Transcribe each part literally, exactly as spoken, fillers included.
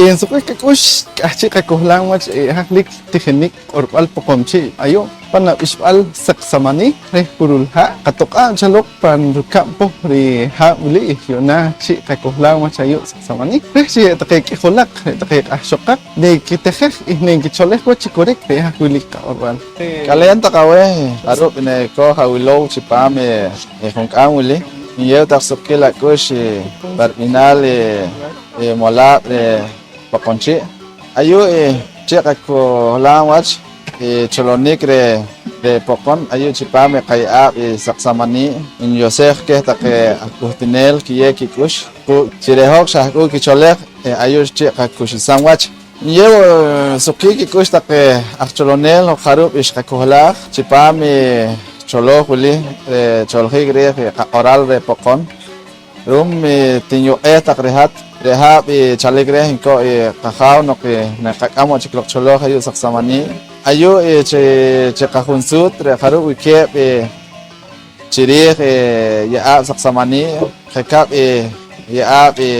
Ensuqb'ik qak'ux, k'ahchi' qakohlam wach i haj lik tijinik q'orb'al Poqomchi' ayu' pan ab'ixb'al Saq Samani reh Purulha'. Qatoq'aab' chaloq pan rukab' poh rihaab' wili, yu'na chi' qakohlam wach ayu' Saq Samani reh chi re' taqe k'ijolaq, re' taqe q'ahxoqaq nenkitijej eh nenkicholej wach chi korik re' haj wilik qaq'orb'al. K'aleen taq aweh, jarub' nekooj awilow chipaam i, i junk'aam wili. Nyeew taq suqkiil ak'ux, i, pa rib'ihnaal i, i Molaab' reh Poqomchi'. Ayu' i chi' qakohlam wach i cholonik reh, reh Poqom ayu' chipaam i qaye'aab' i Saq Samani, nyosej keh taqe aj k'uhtuneel kiyeew kik'ux quuk' chi re' hoj xa haj k'uu' kicholej, eh, ayu' chi' qakuxisam wach. Nyeew, eh, suqkiil kik'ux taqe aj choloneel hoj jarub' xqakohlaj chipaam i cholooj wili, re' choljiik riij i qaq'oral reh Poqom. Ru'um i tinyuq'eej taq reh hat, re' haab' i chalik reh nko' i qAjaaw noq i naqak'am wo' chik loq cholooj ayu' Saq Samani. Ayu' i chi, chi qajunsuut re' jarub' wilkeeb' i chiriij i ye'aab' Saq Samani, je' kab' i ye'aab' i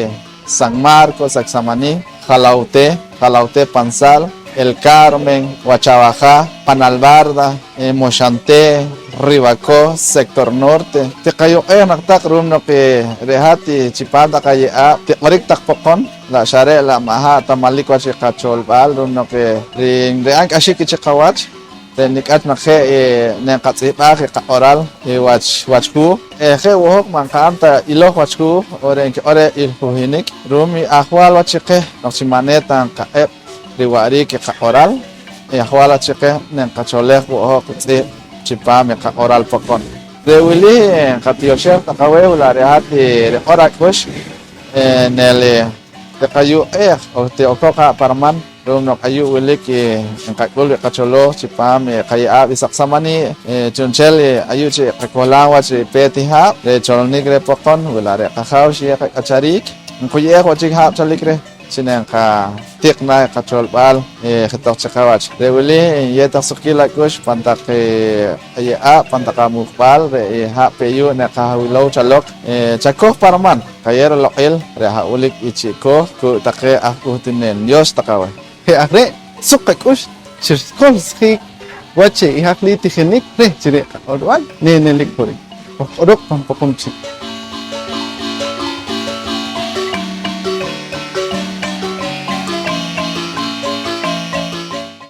San Marcos, Saq Samani, Jalawteh, Jalawteh Pansal, El Carmen, Wachawaja, Panalbarda, eh, Moxanteh, Ribacó, Sector Norte. Tiqayuq'eej naq taq ru'um noq, eh, re' hat, eh, chipaam taq aye'aab' tiq'orik taq Poqom, la' xa re' la' ma' ha' ta manlik wach i qacholb'al, ru'um noq, eh, ri, ri'an k'axik i chi qawach, re' nik'ach naq je', eh, nenqatz'ihb'aj i qaq'oral, eh, wach, wach huuj. Eh, je' wo' hoj ma' nqa'n ta iloj wach huuj, o re' nkik'or reh ilhuhinik, ru'um i ajwaal wach chi qeh noq chi ma' ne ta nqaq'eb' riwa'riik i qaq'oral, eh, ajwaal wach chi qeh nenqacholej wo' hoj tz'ihb' chipaam i qaq'oral Poqom. Re' wili, eh, nqatioxej taq aweh, wi la' re' hat, eh, riq'or ak'ux, eh, nel, eh, tiqayuq'eej, o ti'okoq ha' pa riman, ru'um noq ayu' wilik, eh, nqak'ul wii' qacholooj chipaam, eh, qaye'aab' i Saq Samani, eh, chu'nchel, eh, ayu' chi' qakohlam wach i peet i haab', re' cholonik reh Poqom, wi la' re' qAjaaw xiyew qak'achariik, nquye'ej wo' chik haab' chalik reh chi nenqatiq naah i qacholb'al, eh, jetoq chi qawach. Re' wili nyeew taq suqkiil ak'ux pan taq, eh, aye'aab', pan taq amuqb'al, re' i haab' pe yu' neqawilow chaloq, eh, chakoj pa riman, qayew riloq'il re' ha' wilik i chi' kooj kuuk' taqe aj k'uhtuneel. Tiox taq aweh. Je' aj re', suq qak'ux chi rikohlsjiik wach i haj li tijinik reh chi re' qaq'orb'al nenelik korik. Qojq'oroq pan Poqomchi'.